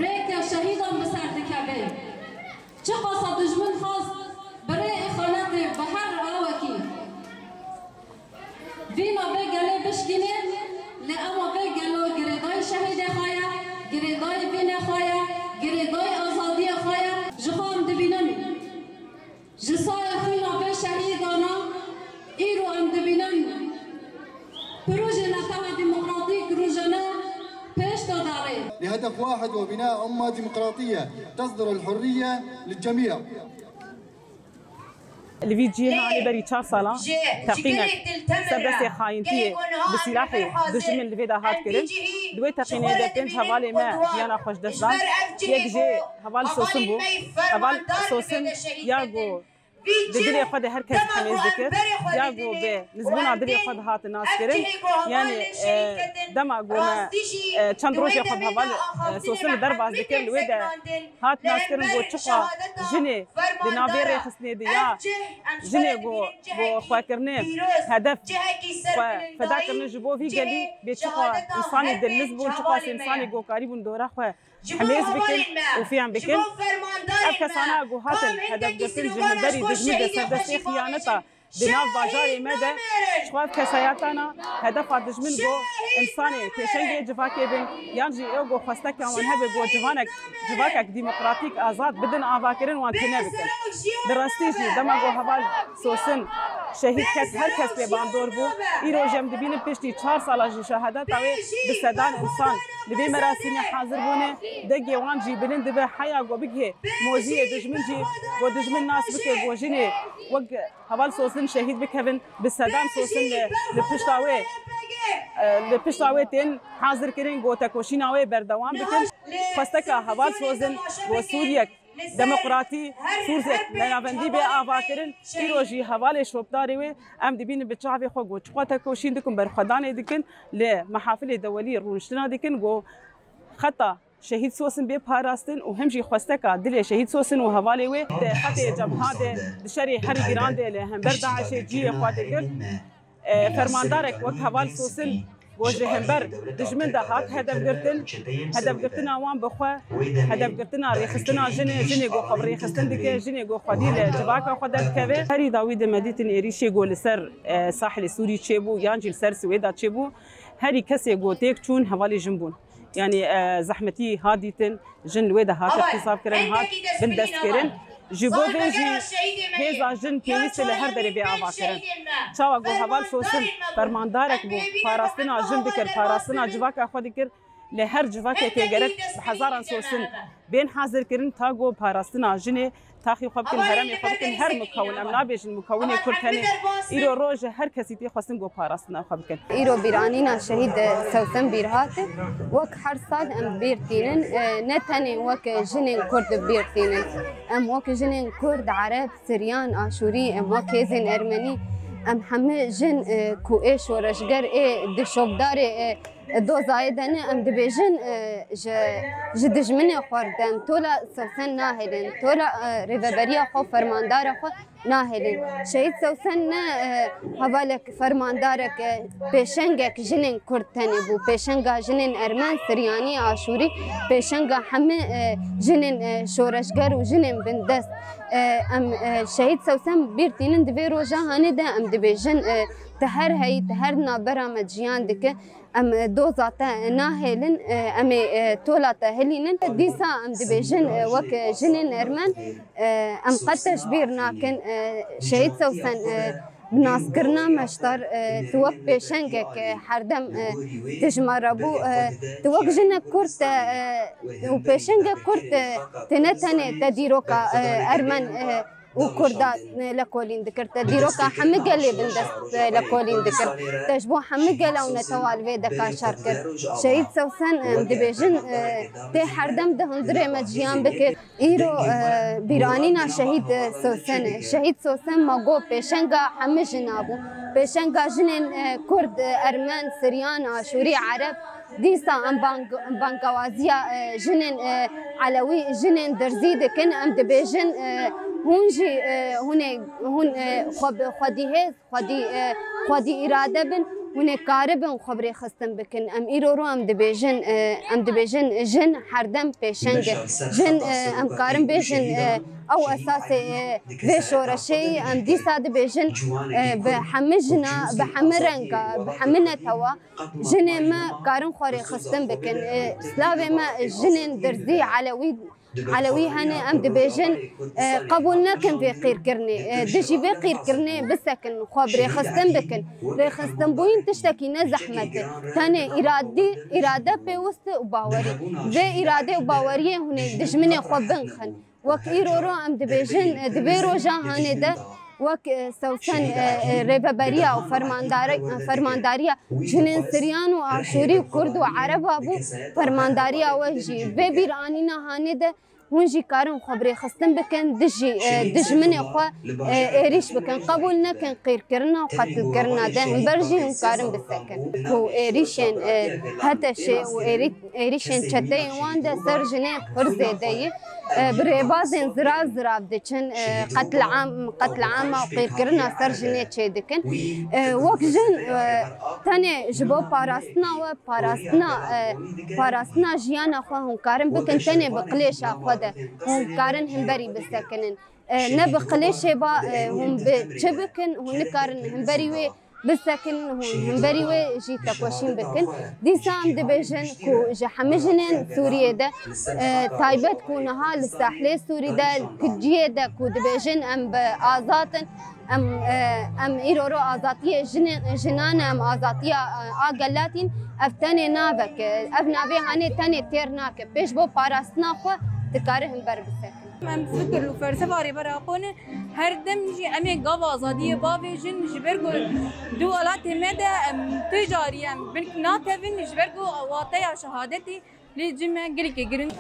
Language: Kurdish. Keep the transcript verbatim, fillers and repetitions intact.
Rêka şehîdan bi ser dikeve. Çiqasa dijmin xwest bi rê îxanetê bi her awekî vîna vê gelê bişkîne, lê ema vê gelo girêdayî şehîdê xwe ye, girêdayî vînê xwe ye, girêdayî azadiyê xwe ye. Ji xwe em dibînin. Ji saya xwîna vê şehîdana îro em dibînin proje netewa demokratîk rojane pêş de derê. لهدف واحد وبناء أمة ديمقراطية تصدر الحرية للجميع. Li vî cihê hanê berî çar salan teqînek ser destê xayintiyê bi sîlahê dijmin li vê de hat kirin. Di wê teqînê de pênc hevalê me jiyana xwe ji dest dan. Yek jê heval Sosin bû. Heval Sosin ya ku di dilê xwe de her kes hemêz dikir, ya ku bi nizbûna dilê xwe dihatin naskirin. Yanî, e, dema ku me, e, çend rojê xwe bi heval, e, Sosin li derbas dikir, li wê de hat naskirin ku çiqa jinê di nav vê rêxistinê de ya jinê ku, ku xwekirinê hedef xwe feda kirine ji bo vî gelî bê çiqa însanî dilniz bûn, çiqasî însanî ku karîbûn dora xwe hemêz bikin û fêm bikin. Ev kesana ku hatin hedefgirtin ji hemberî dijmin de ser destê xiyaneta di nav bajarê me de, ji xwe ev kesayetana hedefa dijmin ku însanê pêşengê civakê bin, yan jî ew ku xwesteka wan hebe ku civanek, civakek demokratîk, azad bidin avakirin, wan tune bikin. Bi rastî jî dema ku heval Sosin şehîd ket, her kes pê bandor bû. Îro jî em dibînin piştî çar sala ji şehadeta wê bi sedan însan li vê merasîmê hazir bûne. Dengê wan jî bilind dibe, heya ku bigihê moziyê dijmin jî, ku dijmin nas bike, ku jinê wek heval Sosin şehîd bikevin, bi sedan Sosin li, li pişta wê, e, li pişta wê tên hazir kirin, ku tekoşîna wê berdewam bikin. Xwesteka heval Sosin, ku Sûriyek demokratî, Sûriyek lenavendî bê avakirin, îro jî hevalê şopdarê wê em dibînin bi çavê xwe ku çiqas tekoşîn dikin, berxwedanê dikin, li mehafilê dewelî rûniştina dikin, ku xeta Şehîd Sosin bê parastin û him jî xwesteka dilê Şehîd Sosin û hevalê wê di xetê cebha de, di şerê herî giran de li hember DAIŞê cihê xwe digir. E, fermandarek wek heval Sosin ku ji hember dijmin de hat hedefgirtin, hedefgirtina wan bi xwe, hedefgirtina rêxistina jinê, jinê ku xwe bi rêxistin dike, jinê ku xwedî li civaka xwe derdikeve. Herî dawî de me dîtin êrîşê ku li ser, e, sahilê Sûrî çêbû yan jî li ser Swêda çêbû, herî kesê ku têk çûn hevalê jin bûn. Yanî, e, zehmetî hat dîtin, jin li wê de hat îxtîsab kirin, hat bindest kirin. Ji bo vê jî hêza jin pêwîst e li her derê bê avakirin. Çawa ku heval Sosin fermandarek bû, parastina jin dikir, parastina civaka xwe dikir, li her civakekê gerek bi hezaran Sosin bên hazir kirin, ta ku parastina jinê taxî xwe bikin, heremê xwe bikin, her mukewin, em nabêjin mukewinê Kurd tenê. Îro roj e, her kesî tê xwestin ku parastina xwe bikin. Îro bîranîna şehîd Sewsen bîr hate. Wek her sal em bîr tînin, e, ne tenê wek jinên Kurd bîr tînin. Em wek jinên Kurd, Ereb, Siryan, Aşûrî, em wek hêzên Ermenî, em hemî jin, e, ku ê şoreşger, ê di şopdarê, e, dozayê de ne, em dibêjin, e, ji, ji dijminê xwe re dem tola Sewsen nahêlin, tola, e, rêveberiya xwe, fermandara xwe nahêlin. Şehîd Sewsen ne, e, hevalek, fermandarek, e, pêşengek jinên Kurd tenê bû. Pêşenga jinên Ermen, Siryanî, Aşûrî, pêşenga hemî, e, jinên, e, şoreşger û jinên bindest. E, em, e, Şehîd Sewsen bîr tînin, di vê roja hanê de em dibêjin, e, tu her heyî, tu her navbera me jiyan dike. Em, e, doza te nahêlin, e, em ê, e, tola te hilînin. Dîsa em dibêjin, e, wek, e, jinên Ermen, e, em qet te ji bîr nakin. E, Şehîd Sewsen, e, bi naskirina meştar, e, tu wek pêşengek, e, herdem, e, tu ji me re bû. E, tu wek jinek Kurd te, e, û pêşengek Kurd, e, tu ne tenê te dîroka, e, Ermen, e, û Kurda, e, lekolîn dikir. Te dîroka hemî gelê bindest, e, lekolîn dikir. Te ji bo hemî gela û netewa li vê deka şer kir. Şehîd Sewsen, em dibêjin, e, tê herdem di hundirê me jiyan bike. Îro, e, bîranîna şehîd, e, Sewsen e. Şehîd Sewsen ma got pêşenga hemî jina bû. Pêşenga jinên, e, Kurd, e, Ermen, Siryan, Aşûrî, Ereb, Dîsa em bang-, bangawaziya, e, jinên, e, Elewî, jinên Dirzî dikin. Em dibêjin, e, hûn jî, e, hûn ê, hûn, e, xwe bi xwedî hêz, xwedî, e, xwedî îrade bin. Hûn ê karibin xwe bi rêxistin bikin. Em îro ro em dibêjin, e, em dibêjin jin herdem pêşeng e. Jin, e, em karin bêjin, e, ew esasê, e, vê şoreşê ye. Em dîsa dibêjin, e, bi hemî jina, bi hemî renga, bi hemî netewa jinê me karin xwe rêxistin bikin. E, slavê me jinên dirzî, elewî, Elewî hene, em dibêjin, e, qebûl nekin vê qîrkirinê. E, dijî vê qîrkirinê bisekin, xwe bi rêxistin bikin. Rêxistinbûyîn tiştekî ne zehmet e. Tenê îradî, îrade pêwist e û bawerî. Vê îrade û baweriyê hûn ê dijminê xwe binxin. Wek îro ro em dibêjin, e, di vê roja hanê de wek, e, sewsen, e, e, rêveberiya û fermandare-, fermandariya jinên Siryan û Aşûrî û Kurd û Ereba bû, fermandariya we jî vê bîranîna hanê de Hûn jî karin xwe bi rêxistin bikin, dijî, e, dijminê xwe, e, êrîş bikin. Qebûl nekin qîrkirina û qetilkirina de himber jî hûn karin bisekin. Ku êrîşên, e, HTŞê û êrî-, êrîşên çeteyên wan de ser jinê pir zêde ye. E, bi rêbazên zirav zirav diçin, e, qetliam, qetliama û qîrkirina ser jinê çêdikin. E, wek jin, e, tenê ji bo parastina we, parastina, e, parastina jiyana xwe hûn karin bikin, tenê bi qilêşa xwe de hûn karin himberî bisekinin. E, ne bi qilêşê ba, e, hûn bi çi bikin, hûn nikarin himberî wê bisekinin, hûn himberî wê jî tekoşîn bikin. Dîsa em dibêjin ku ji hemî jinên Sûriyê de, e, taybet ku niha li sahlê Sûrî de, li Kiciyê de ku dibêjin em bi azad in, Em, e, em îro ro azadiyê jinê, jinan e, em azadiya, e, a gelatîn, ev tenê navek e. Ev navê hanê tenê têr nake. Pêş bo parastina xwe dikare himber bisekin. Em fikir û felsefa Rêber Apo ne, her dem jî em ê gava azadiyê bavêjin, ji ber ku di welatê me de em tu carî em bin nakevin, ji ber ku wateya şehadetê lê cî me gelekî giring.